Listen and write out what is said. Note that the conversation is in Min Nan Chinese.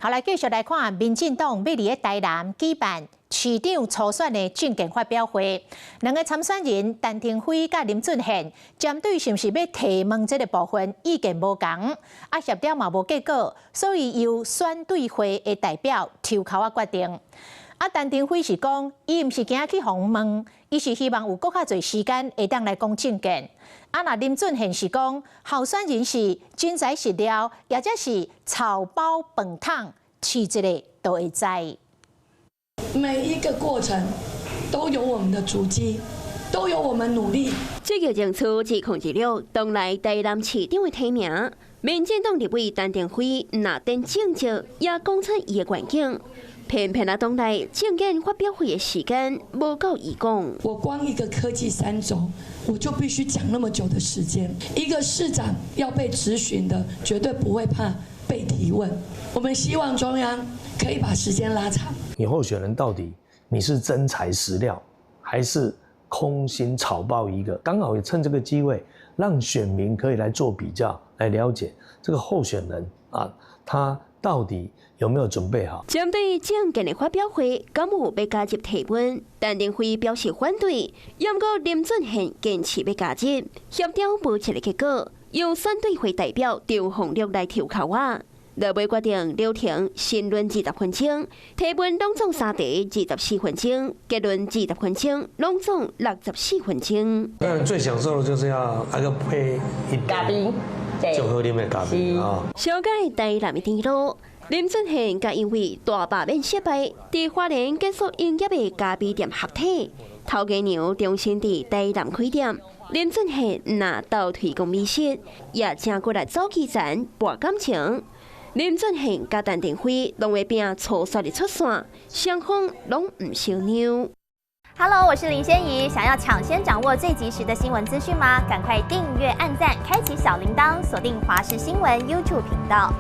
好，來繼續來看，民進黨欲佇咧台南舉辦市長初選的政見發表會，兩个參選人陳亭妃佮林俊憲，針對是毋是欲提問這个部分意見無仝，啊協調嘛無結果，所以由選對會的代表抽籤仔決定。啊，陳亭妃是講，伊毋是驚去予人問，伊是希望有閣較濟時間會當來講政見。啊，若林俊憲是講，候選人是真材實料，抑者是草包飯桶，試一下就會知。每一個過程都有我們的足跡，都有我們努力。這個爭取2026黨內台南市長的提名，民進黨立委陳亭妃若等政績，也講出伊的願景。偏偏啊，黨內政見發表會的時間無夠伊講。我光一個科技三軸，我就必須講那麼久的時間。一個市長要被質詢的，絕對不會怕被提問。我們希望中央可以把時間拉長。你候選人到底你是真材實料，還是空心草包一個？剛好也趁這個機會，讓選民可以來做比較，來了解這個候選人啊，他到底有沒有準備好？針對政見的發表會，敢有欲加入提問？陳亭妃表示反對，毋過林俊憲堅持欲加入，協調無一个結果，由選對會代表張鳳玉來抽籤仔。落尾決定流程申論20分鐘，提問攏總三題24分鐘，結論二十分鐘，攏總64分鐘。當然最享受的就是要那個配一咖啡，就喝啉的咖啡啊。小解台南的甜路，林俊憲佮因為大罷免失敗，佇花蓮結束營業的咖啡店合體，頭家娘重新佇台南開店。林俊憲若鬥提供美食，也誠骨力走基層博感情。林俊憲佮陳亭妃攏會拼初選的出線，雙方攏毋相讓。 Hello，我是林仙怡，想要搶先掌握最及時的新聞資訊嗎？趕快訂閱、按讚、開啟小鈴鐺，鎖定華視新聞 YouTube 頻道。